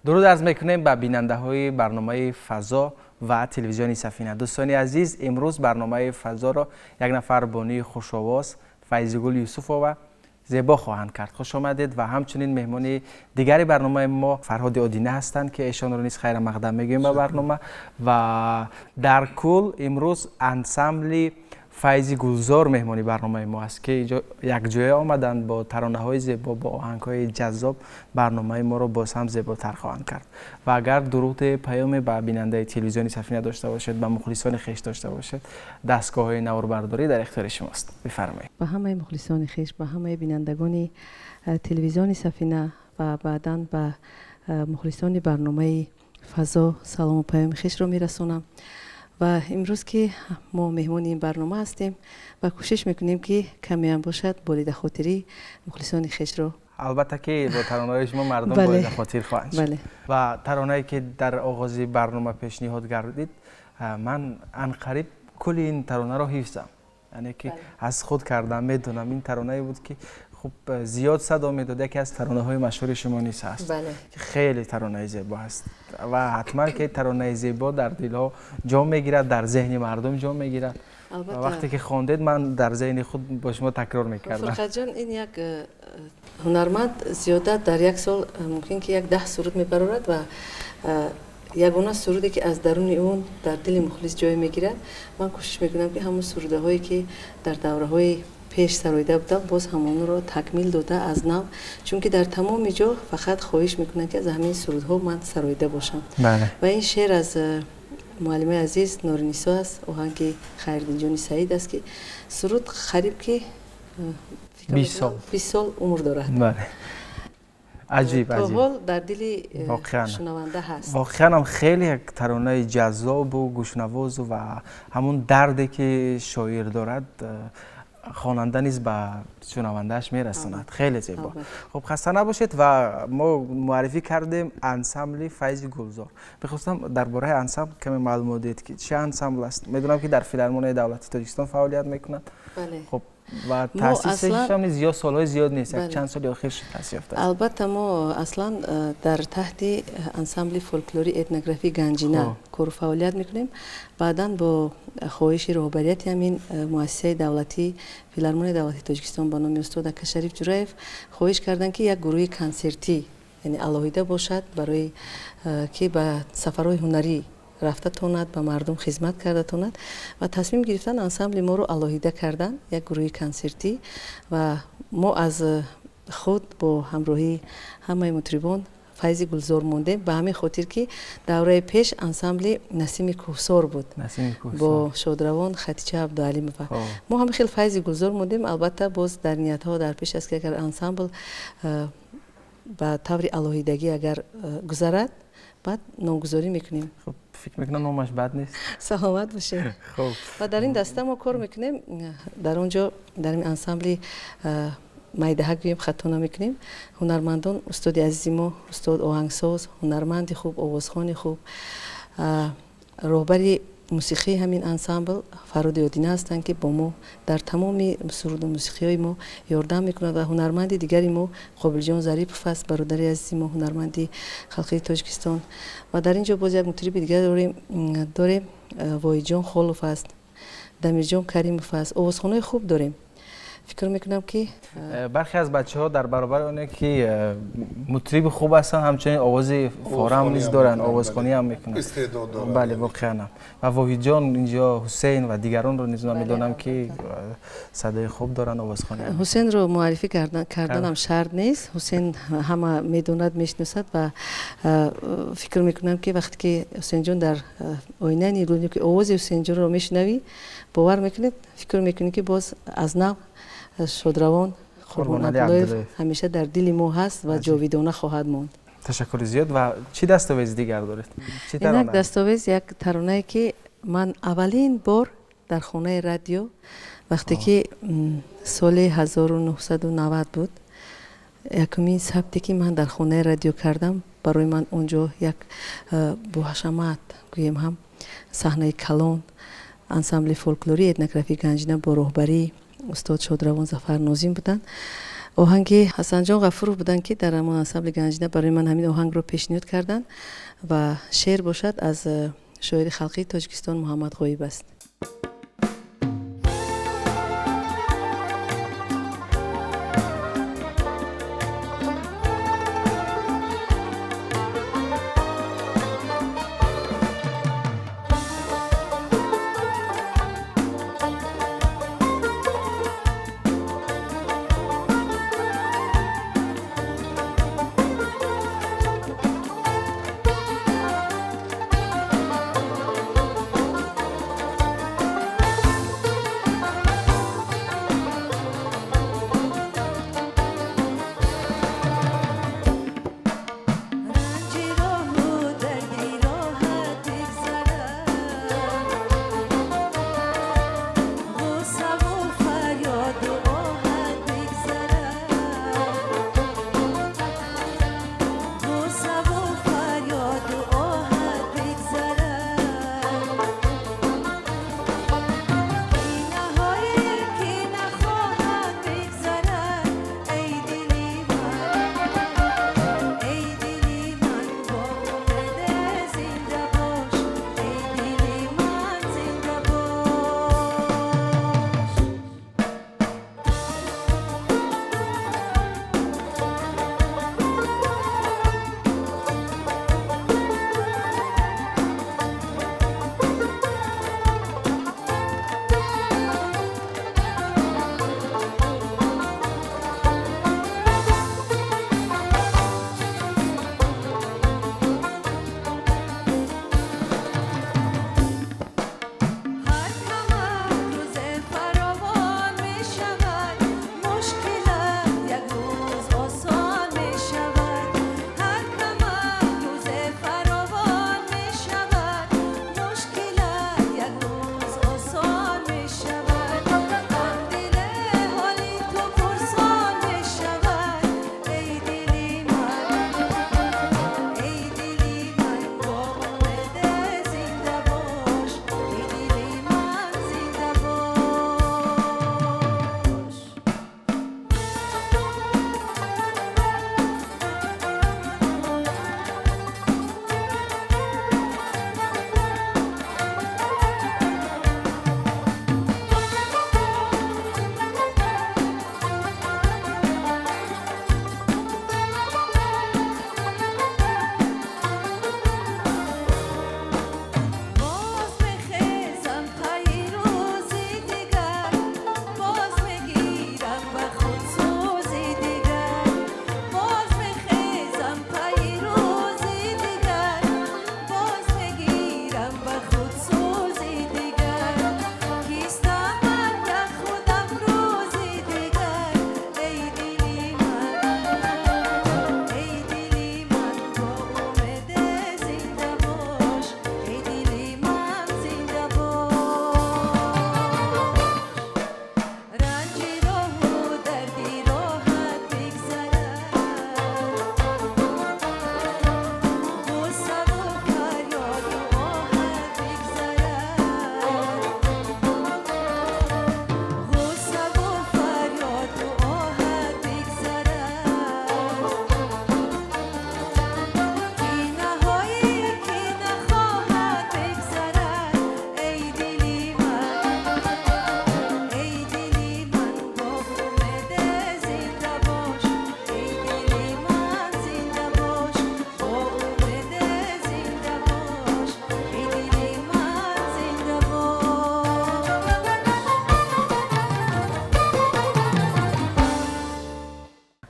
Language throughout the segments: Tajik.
Дуруд арз мекунем ба бинандаҳои барномаи «Фазо» ва телевизиони «Сафина». Дӯстони азиз, имрӯз барномаи «Фазоро» як нафар бонуи хушовоз, Файзигул Юсуфова, зебо хоҳанд кард. Хуш омадед! Ва ҳамчунин меҳмони дигари барномаи мо Фарҳоди Одина ҳастанд, ки эшонро низ хайрамақдам мегӯем ба барнома. Ва дар кул имрӯз ансамбли «Файзи Гулзор» меҳмони барномаи мо аст, ки якҷоя омаданд, бо таронаҳои зебо, бо оҳангҳои ҷаззоб барномаи моро боз ҳам зеботар хоҳанд кард. Ва агар дуруде, паёме ба бинандаи телевизиони «Сафина» дошта бошед, ба мухлисони хеш дошта бошед, дастгоҳҳои наворбардорӣ дар ихтиёри шумост, бифармоед. Ба ҳамаи мухлисони хеш, ба ҳамаи бинандагони телевизиони «Сафина» ва баъдан ба мухлисони барномаи «Фазо» салому паёми хешро мерасонам. Ва имрӯз, ки мо меҳмони ин барнома ҳастем ва кӯшиш мекунем, ки камеам бошад, болидахотирии мухлисони хешро. Албатта, ки бо таронаҳои шумо мардум болидахотир хоҳанд шуд. Ва таронае, ки дар оғози барнома пешниҳод гардид, ман анқариб кулли ин таронаро ҳифзам, яъне ки аз худ кардам, медонам. Ин таронае буд, ки хуб зиёд садо медод, яке аз таронаҳои машҳури шумо низ ҳаст. Хеле таронаи зебо ҳаст ва ҳатман ки таронаи зебо дар дилҳо ҷо мегирад, дар зеҳни мардум ҷо мегирад. Вақте ки хондед, ман дар зеҳни худ бо шумо такрор мекардам. Фурқатҷон, ин як ҳунарманд зиёда дар як сол мумкин ки як 10 суруд мебарорад ва ягона суруде, ки аз даруни он дар дили мухлис ҷой мегирад, ман кӯшиш мекунам, ки ҳамон сурудаҳое, ки дар давраҳои пеш сароида будам, боз ҳамонро такмил дода аз нав, чунки дар тамоми ҷо фақат хоҳиш мекунанд, ки аз ҳамин сурудҳо ман сароида бошам. Ва ин шеър аз муаллимаи азиз Норинисо аст, оҳанги Хайриддинҷони Саид аст, ки суруд қариб ки 20 сол. 20 сол умр дорад. Аҷиб. То ҳол дар дили шунаванда ҳаст. Воқеанам хеле як таронаи ҷаззобу гӯшнавозу ва ҳамун дарде, ки шоир дорад, хонанда низ ба шунавандааш мерасонад. Хеле зебо. Хуб, хаста набошед. Ва мо муаррифӣ кардем ансамбли «Файзи Гулзор». Мехостам дар бораи ансамбл каме маълумот диҳед, ки чӣ ансамбл аст. Медонам, ки дар Филармонияи давлатии Тоҷикистон фаъолият мекунад. Хуб, ва таъсисашам низ зиёд солҳои зиёд нест, як чанд соли охир таъсис ёфтааст. Албатта, мо аслан дар таҳти ансамбли фолклори этнографии «Ганҷина» кору фаъолият мекунем. Баъдан бо хоҳиши роҳбарияти ҳамин муассисаи давлатӣ, Филармонияи давлатии Тоҷикистон ба номи устод Акашариф Ҷураев, хоҳиш карданд, ки як гурӯҳи консертӣ, яъне алоҳида бошад, барои ки ба сафарҳои ҳунарӣ рафта тонад, ба мардум хизмат карда тонад. Ва тасмим гирифтан, ансамбли моро алоҳида кардан, як гурӯҳи консертӣ. Ва мо аз худ бо ҳамроҳии ҳамаи мутрибон «Файзи Гулзор» мондем, ба ҳамин хотир, ки давраи пеш ансамбли «Насими Кӯҳсор» буд бо шодравон Хатича Абдуалимова. Мо ҳамин хел «Файзи Гулзор» мондем. Албатта, боз дар ниятҳо дар пеш аст, ки агар ансамбл ба таври алоҳидагӣ агар гузарад, баъд номгузорӣ мекунем. Фикр мекунам, номаш бад нест. Саломат бошед. Ва дар ин даста мо кор мекунем. Дар он ҷо, дар ин ансамбли майдаҳак гӯем, хато намекунем, ҳунармандон: устоди азизи мо, устод оҳангсоз, ҳунарманди хуб, овозхони хуб, роҳбари мусиқии ҳамин ансамбл Фарҳоди Одина ҳастанд, ки бо мо дар тамоми суруду мусиқиҳои мо ёрдам мекунад. Ва ҳунарманди дигари мо Қобилҷон Зарипов аст, бародари азизи мо, ҳунарманди халқии Тоҷикистон. Ва дар ин ҷо боз як мутриби дигар дорем, Воҳидҷон Холов аст, Дамирҷон Каримов аст. Овозхонаи хуб дорем. Фикр мекунам, ки Бархе аз бачаҳо дар баробари оне ки мутриби хуб ҳастанд, ҳамчунин овози форам низ доранд, овозхонӣ ҳам мекунанд. Бале, воқеан. Ва Воҳидҷон инҷо, Ҳусейн ва дигаронро низ ман медонам, ки садои хуб доранд, овозхонӣ. Ҳусейнро муаррифӣ карданам шарт нест. Ҳусейн ҳама медонад, мешиносад. Ва фикр мекунам, ки вақте ки Ҳусейнҷон дар оинаи нилуфар, ки овози Ҳусейнҷонро мешунавӣ, бовар мекунед, фикр мекунӣ, ки боз аз нав шодравон Қурбон Абдуллоев ҳамеша дар дили мо ҳаст ва ҷовидона хоҳад монд. Ташаккури зиёд. Ва чӣ дастовези дигар доред? Инак, дастовез як таронае, ки ман аввалин бор дар Хонаи радио, вақте ки соли 1990 буд, якумин сабте, ки ман дар Хонаи радио кардам, барои ман он ҷо як боҳашамат гӯем ҳам, саҳнаи калон, ансамбли фолклории этнографии «Ганҷина» бо роҳбарии устод шодравон Зафар Нозим буданд. Оҳанги Ҳасанҷон Ғафуров буданд, ки дар ҳамон ансамбли Ганҷина барои ман ҳамин оҳангро пешниҳод карданд ва шеър бошад аз шоири халқии Тоҷикистон Муҳаммад Ғоиб аст.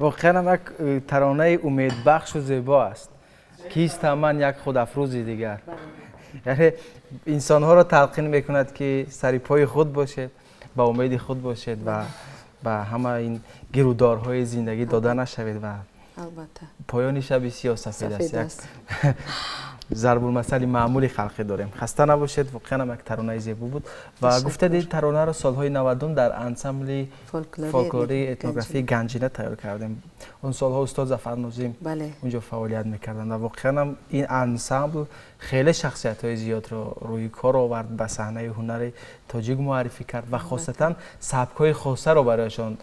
Воқеан ҳам як таронаи умедбахшу зебо аст. Кистам ман як худафрӯзи дигар. Яъне инсонҳоро талқин мекунад, ки сари пои худ бошед, ба умеди худ бошед ва ба ҳама ин гирудорҳои зиндагӣ дода нашавед ва албатта поёни шаби сиёҳ сафед аст. Зарбулмасали маъмули халқӣ дорем. Хаста набошед, воқеан ҳам як таронаи зебо буд. Ва гуфтед, таронаро солҳои 90 дар ансамбли фолклории этнографии Ганҷина тайёр кардем. Он солҳо устод Зафар Нозим унҷо фаъолият мекарданд ва воқеан ҳам ин ансамбл хеле шахсиятҳои зиёдро рӯи кор овард, ба саҳнаи ҳунари тоҷик муаррифӣ кард ва хосатан сабкҳои хосаро барояшон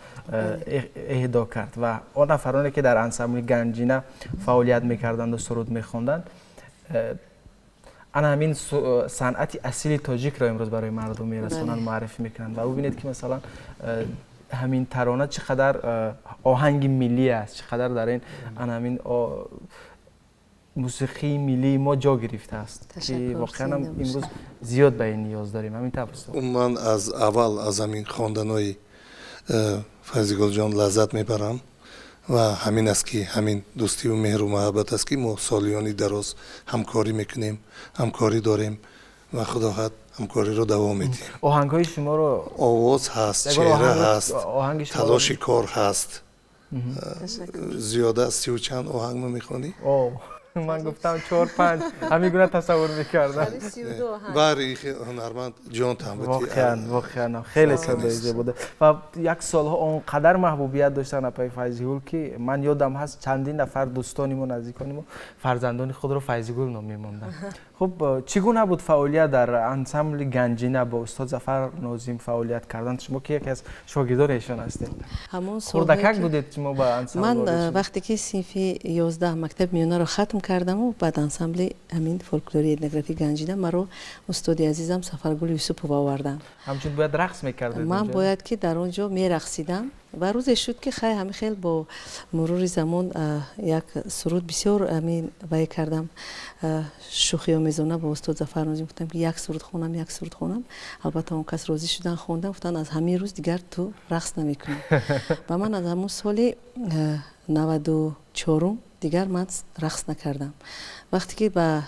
эҳдо кард. Ва он нафароне, ки дар ансамбли Ганҷина фаъолият мекарданду суруд мехонданд, ана ҳамин санъати асили тоҷикро имрӯз барои мардум мерасонанд, муаррифӣ мекунанд. Ва бубинед, ки масалан ҳамин тарона чӣ қадар оҳанги миллӣ аст, чӣ қадар дар ин ана ҳамин мусиқии миллии мо ҷо гирифтааст, ки воқеан ҳам имрӯз зиёд ба ин ниёз дорем. Ҳамин тавр? Ман аз аввал аз ҳамин хонданои Файзигулҷон лаззат мебарам ва ҳамин аст, ки ҳамин дӯстиву меҳру муҳаббат аст, ки мо солиёни дароз ҳамкорӣ мекунем, ҳамкорӣ дорем ва худо хоҳад, ҳамкориро давом медиҳем. Оҳангҳои шуморо Овоз ҳаст, чеҳра ҳаст, талоши кор ҳаст. Зиёда аз 30 чанд оҳанг мо мехонӣ. Ман гуфтам чор, панҷ, ҳамин гуна тасаввур мекардам. Баъри ҳунарманд ҷон Воқеан, воқеан хеле садои зебо ва як солҳо он қадар маҳбубият доштан апаи Файзигул, ки ман ёдам ҳаст, чандин нафар дӯстони мо, наздикони мо фарзандони худро Файзигул ном мемонданд. Хуб, чӣ гуна буд фаъолият дар ансамбли Ганҷина, бо устод Зафар Нозим фаъолият кардан? Шумо ки яке аз шогирдони эшон ҳастед, хурдакак будед шумо ба ансамбл. Ман вақте ки синфи 11 мактаби миёнаро хатм кардаму баъд ансамбли ҳамин фолклори этнографии Ганҷина маро устоди азизам Сафаргул Юсупова оварданд. Ҳамчун бояд рақс мекардед? Ман бояд ки дар он ҷо мерақсидам ва рӯзе шуд, ки хай, ҳамин хел бо мурури замон як суруд бисёр ҳамин вай кардам, шӯхиомезона бо устод Зафар Нозим гуфтам, ки як суруд хонам, як суруд хонам. Албатта, он кас розӣ шудан, хондам. Гуфтанд, аз ҳамин рӯз дигар ту рақс намекунӣ. Ва ман аз ҳамун соли 94-ум дигар ман рақс накардам. Вақте ки ба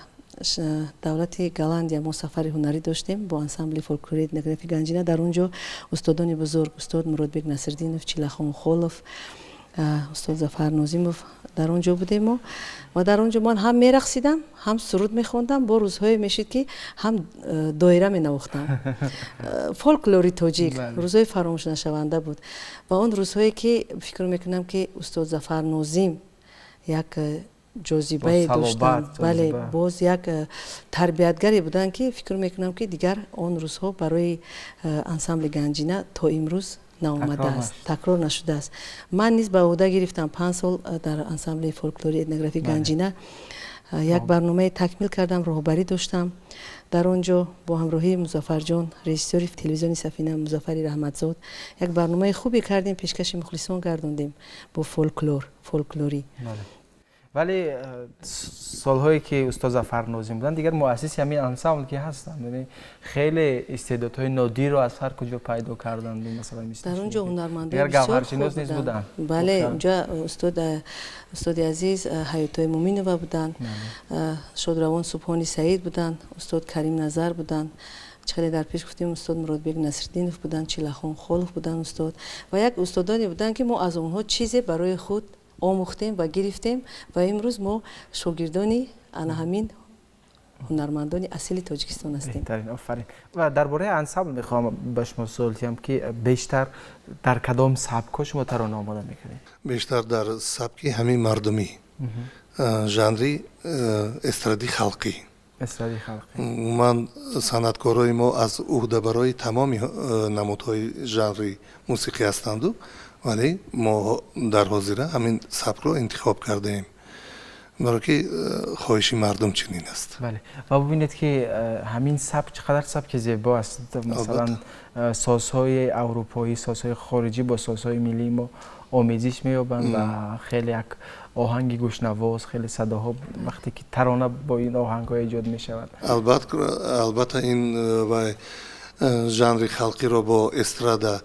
давлати Голландия мо сафари ҳунарӣ доштем бо ансамбли фолклори этнографи Ганҷина, дар он ҷо устодони бузург, устод Муродбек Насриддинов, Чилахон Холов, устод Зафар Нозимов, дар он ҷо будем мо ва дар он ҷо ман ҳам мерақсидам, ҳам суруд мехондам, бо рӯзҳое мешид, ки ҳам доира менавохтам, фолклори тоҷик. Рӯзҳои фаромӯшнашаванда буд ва он рӯзҳое, ки фикр мекунам, ки устод Зафар Нозим як ҷозибае доштанд, бале, боз як тарбиятгаре буданд, ки фикр мекунам, ки дигар он рӯзҳо барои ансамбли Ганҷина то имрӯз наомадааст, такрор нашудааст. Ман низ ба ӯҳда гирифтам, 5 сол дар ансамбли фолклори этнографии Ганҷина як барномаи такмил кардам, роҳбарӣ доштам. Дар он ҷо бо ҳамроҳии Музаффарҷон, режиссёри телевизиони Сафина, Музаффари Раҳматзод, як барномаи хубе кардем, пешкаши мухлисон гардондем бо фолклор, фолклорӣ. Вале солҳое ки устод Зафар Нозим буданд, дигар муассиси ҳамин ансамбл ки ҳастанд, яъне хеле истеъдодҳои нодирро аз ҳар куҷо пайдо карданд. Масалан, Дар он ҷо ҳунармандои гавҳаршинос низ буданд. Бале, унҷа устоди азиз Ҳаётои Муминова буданд, шодравон Субҳони Саид буданд, устод Карим Назар буданд, хеле дар пеш гуфтем, устод Муродбек Насриддинов буданд, Чилахон Холов буданд, устод ва як устодоне буданд, ки мо аз онҳо чизе барои худ омӯхтем ва гирифтем ва имрӯз мо шогирдони ана ҳамин ҳунармандони асили Тоҷикистон ҳастем. Беҳтарин, офарин. Ва дар бораи ансамбл мехоҳам ба шумо суол диҳам, ки бештар дар кадом сабкҳо шумо тарона омода мекунед? Бештар дар сабки ҳамин мардумӣ, жанри эстрадии халқӣ. Эстрадии халқӣ. Умуман, санъаткорои мо аз ӯҳдабарои тамоми намудҳои жанри мусиқӣ ҳастанду, вале мо дар ҳозира ҳамин сабкро интихоб кардаем, баро ки хоҳиши мардум чунин аст. Бале, ва бубинед, ки ҳамин сабк чӣ қадар сабки зебо аст. Масалан, созҳои аврупоӣ, созҳои хориҷӣ бо созҳои миллии мо омезиш меёбанд ва хеле як оҳанги гӯшнавоз, хеле садоҳо, вақте ки тарона бо ин оҳангҳо эҷод мешавад. Албатта, ин ва жанри халқиро бо эстрада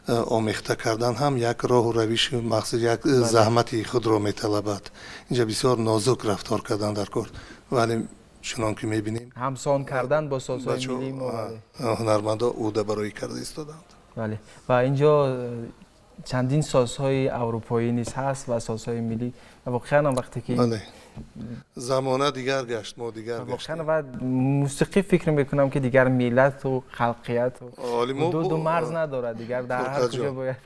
омехта кардан ҳам як роҳу равиши махсус, як заҳмати худро металабад. Инҷа бисёр нозук рафтор кардан дар кор, вале чунон ки мебинем, ҳамсон кардан бо созҳои миллии мо. Ҳунармандо ӯҳдабароӣ карда истоданд. Бале, ва инҷо чандин созҳои аврупоӣ низ ҳаст ва созҳои миллӣ ва воқеан ҳам вақте ки Замона дигар гашт, мо дигар гаштем. Воқеан, ва мусиқӣ фикр мекунам, ки дигар миллату халқияту ҳудуду марз надорад, дигар дар ҳар куҷо бояд.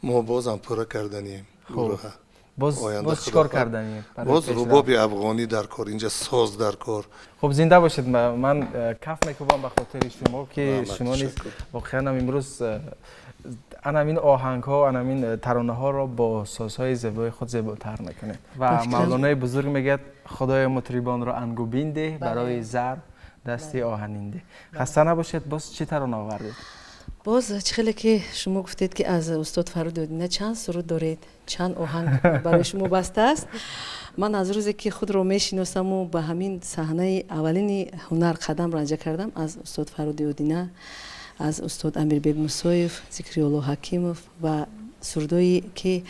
Мо бозам пурра карданием гурӯҳа. Боз боз чикор карданием? Боз рубоби афғонӣ дар кор, инҷа соз дар кор. Хуб, зинда бошед. Ман каф мекӯбам ба хотири шумо, ки шумо низ воқеан ҳам имрӯз анамин оҳангҳо, анамин таронаҳоро бо созҳои зебои худ зеботар мекунед. Ва Мавлонаи бузург мегӯяд: «Худоё, мутрибонро ангубин деҳ, барои зарб дасти оҳанин деҳ». Хаста набошед. Боз чӣ тарона овардед? Боз чӣ хеле ки шумо гуфтед, ки аз устод Фаррух Одина чанд суруд доред, чанд оҳанг барои шумо баста аст. Ман аз рӯзе ки худро мешиносаму ба ҳамин саҳнаи аввалини ҳунар қадам ранҷа кардам, аз устод Фаррух Одина, аз устод Амирбек Мусоев, Зикриёлло Ҳакимов ва сурудое ки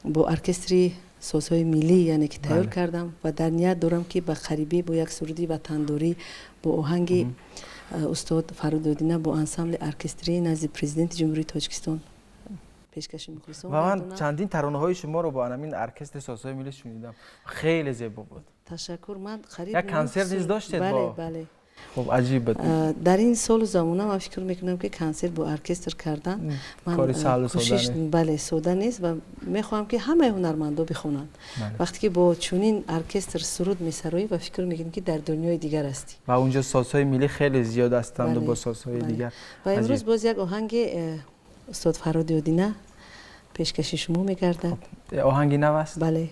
бо оркестри созҳои миллӣ, яъне ки тайёр кардам, ва дар ният дорам, ки ба қарибӣ бо як суруди ватандорӣ бо оҳанги устод Фаррух Одина бо ансамбли оркестрии назди Президенти Ҷумҳурии Тоҷикистон пешкаши мухлисон. Ва ман чандин таронаҳои шуморо бо анамин оркестри созҳои миллӣ шунидам, хеле зебо буд. Ташаккур. Ман қариб як консерт низ доштед. Бале, бале. Хуб, аҷиб буд. Дар ин солу замона ман фикр мекунам, ки консерт бо оркестр кардан кори саҳлу сода. Бале, сода нест, ва мехоҳам, ки ҳамаи ҳунармандо бихонанд. Вақте ки бо чунин оркестр суруд месароӣ ва фикр мекунӣ, ки дар дунёи дигар ҳастӣ. Ва унҷо созҳои миллӣ хеле зиёд ҳастанду бо созҳои дигар. Ва имрӯз боз як оҳанги устод Фаррух Одина пешкаши шумо мегардад. Оҳанги нав аст? Бале.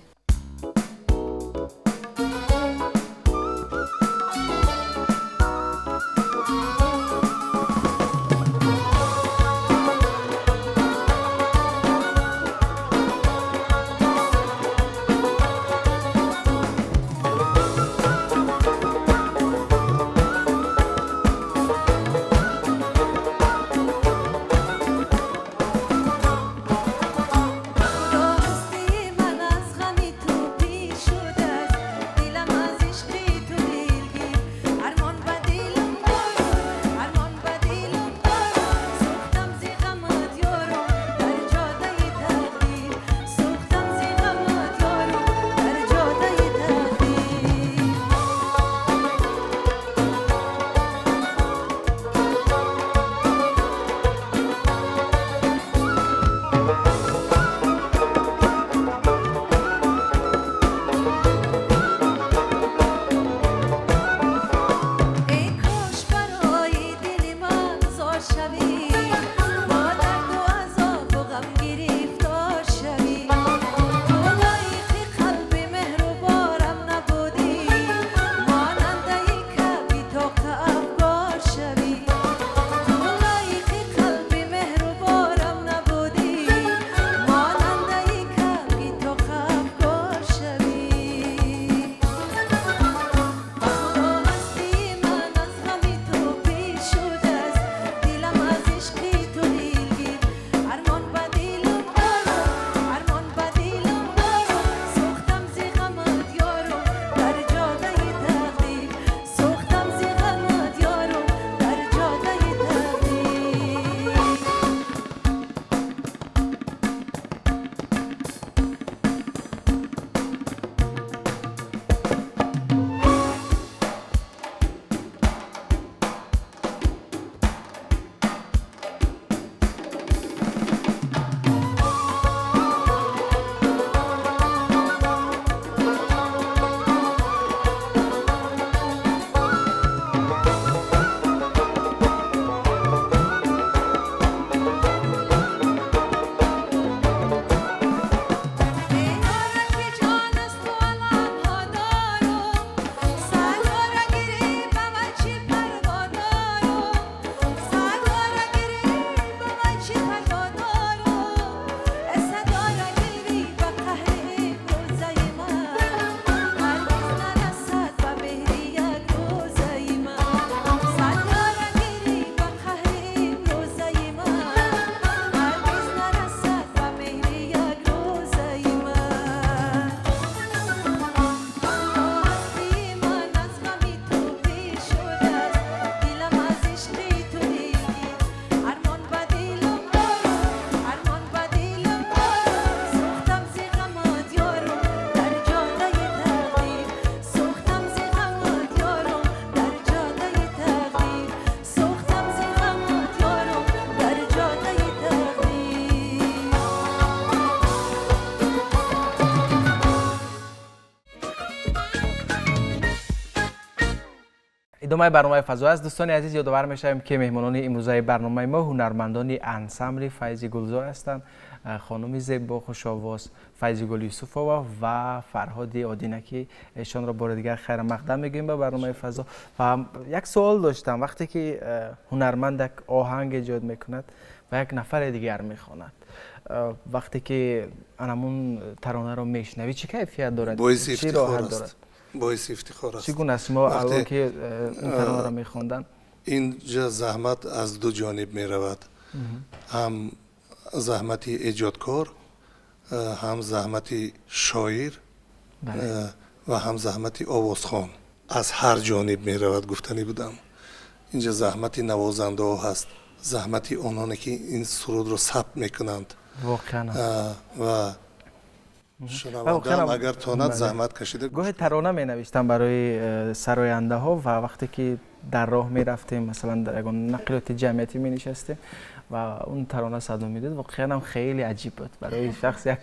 Идомаи барномаи «Фазо» аст. Дӯстони азиз, ёдовар мешавем, ки меҳмонони имрӯзаи барномаи мо ҳунармандони ансамбли Файзи Гулзор ҳастанд, хонуми зебо, хушовоз Файзигул Юсуфова ва Фарҳоди Одина, ки эшонро бори дигар хайрмақдам мегӯем ба барномаи «Фазо». Ва як суол доштам: вақте ки ҳунарманд як оҳанг эҷод мекунад ва як нафаре дигар мехонад, вақте ки анамун таронаро мешунавӣ, чӣ кайфият дорад? Боиси ифтихор аст, боиси ифтихор аст. Чӣ гуна шумо алон ки ин таронаро мехондан? Инҷа заҳмат аз ду ҷониб меравад: ҳам заҳмати эҷодкор, ҳам заҳмати шоир ва ҳам заҳмати овозхон. Аз ҳар ҷониб меравад, гуфтанӣ будам. Инҷа заҳмати навозандаҳо ҳаст, заҳмати ононе ки ин сурудро сабт мекунанд. Воқеан. Ва шунавандаам, агар тонад, заҳмат кашида. Гоҳе тарона менавиштам барои сарояндаҳо ва вақте ки дар роҳ мерафтем, масалан, дар ягон нақлиёти ҷамъиятӣ менишастем ва он тарона садо медод, воқеан ҳам хеле аҷиб буд барои шахс, як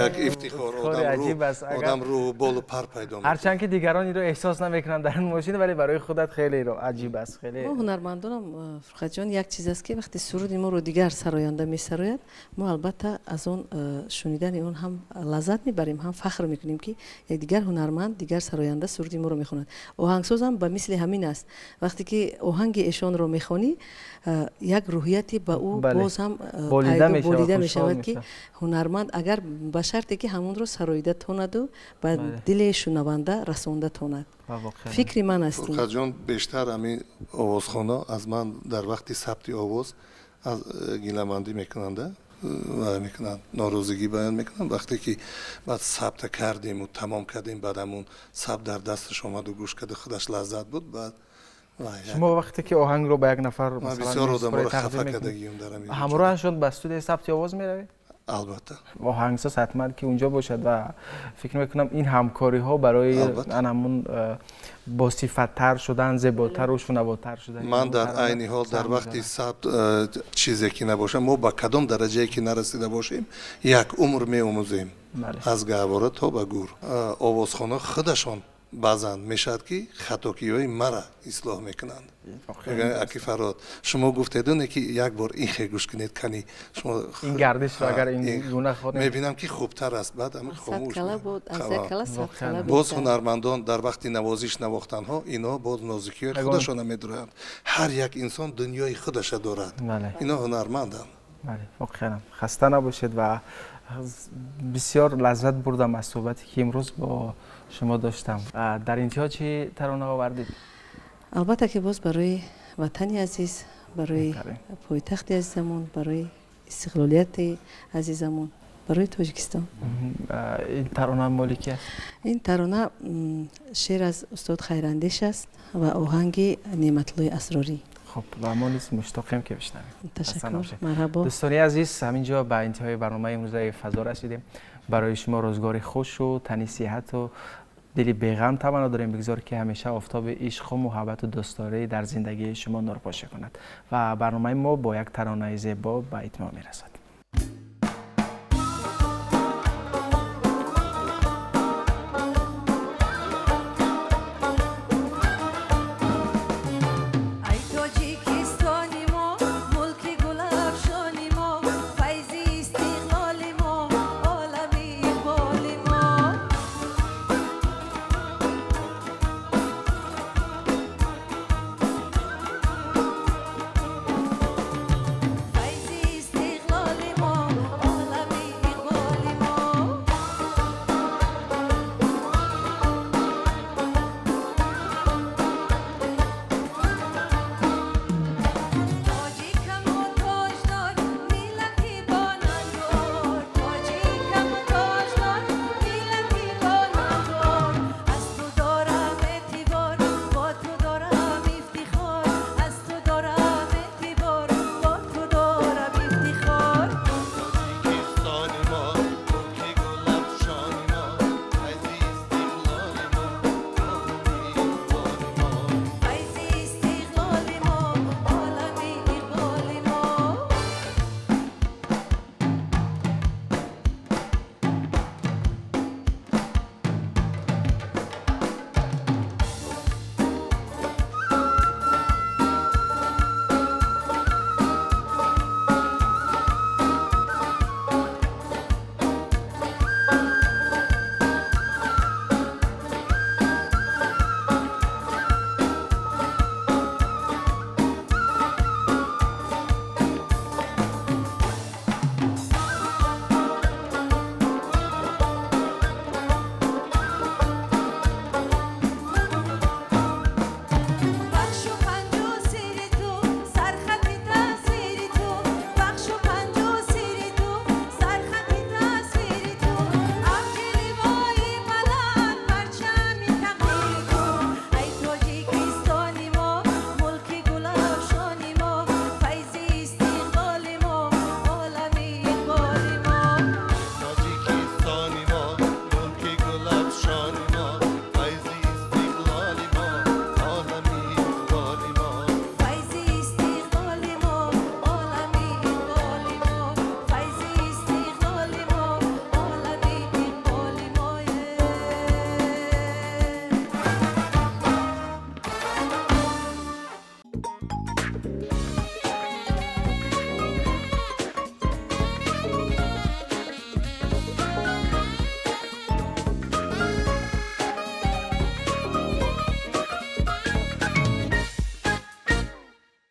як ифтихор. Аҷиб аст. Одам рӯҳу болу пар пайдо. Ҳарчанд ки дигарон инро эҳсос намекунанд дар ин мошин, вале барои худат хеле аҷиб аст, хеле. Мо ҳунармандонам, Фурқатҷон, як чиз аст, ки вақте суруди моро дигар сароянда месарояд, мо албатта аз он шунидани он ҳам лаззат мебарем, ҳам фахр мекунем, ки як дигар ҳунарманд, дигар сароянда суруди моро мехонад. Оҳангсозам ба мисли ҳамин аст: вақте ки оҳанги эшонро мехонӣ, як рӯҳияте ба ӯ боз ҳам болида мешавад, ки ҳунарманд агар ба шарте ки ҳамонро сароида тонаду ба дили шунаванда расонда тонад. Фикри ман аст. Фурқатҷон, бештар ҳамин овозхоно аз ман дар вақти сабти овоз аз гиламандӣ мекунанда ва мекунанд, норозигӣ баён мекунанд. Вақте ки баъд сабта кардему тамом кардем, баъд ҳамун сабт дар дасташ омаду гӯш карда, худаш лаззат буд баъд. Шумо вақте ки оҳангро ба як нафар бисёр одаморо хафа кардагием дар ҳамин. Ҳамроҳашон ба студияи сабти овоз меравед? Албатта. Оҳангсоз ҳатман ки унҷо бошад ва фикр мекунам, ин ҳамкориҳо барои анамун босифаттар шудан, зеботару шунавотар шудан. Ман дар айни ҳол, дар вақти сабт, чизе ки набошам, мо ба кадом дараҷае ки нарасида бошем, як умр меомӯзем, аз гаҳвора то ба гур. Овозхона худашон баъзан мешавад, ки хатокиҳои мара ислоҳ мекунанд. Аки Фарҳод, шумо гуфтедоне, ки як бор ин хе гӯш кунед, кани шумо. Ин гардишро агар ин гуна хонем. Мебинам, ки хубтар аст. Баъд ами хомӯш. Боз ҳунармандон дар вақти навозиш, навохтанҳо, инҳо боз нозикиҳои худашона медоранд. Ҳар як инсон дунёи худаша дорад. Ино ҳунарманданд. Воқеан, хаста набошед ва бисёр лаззат бурдам аз суҳбате, ки имрӯз бо шумо доштам. Дар интиҳо чӣ тарона овардед? Албатта ки боз барои ватани азиз, барои пойтахти азизамон, барои истиқлолияти азизамон, барои Тоҷикистон. Ин тарона моли ки аст? Ин тарона шеър аз устод Хайрандеш аст ва оҳанги Неъматуллои Асрорӣ. Хуб, ва мо низ муштоқем, ки бишнавем. Ташаккур, марҳабо. Дӯстони азиз, ҳамин ҷо ба интиҳои барномаи имрӯзаи «Фазо» расидем. Барои шумо рӯзгори хушу тани сиҳату дили беғам таманно дорем. Бигзор, ки ҳамеша офтоби ишқу муҳаббату дӯстдорӣ дар зиндагии шумо нурпошӣ кунад. Ва барномаи мо бо як таронаи зебо ба итмом мерасад.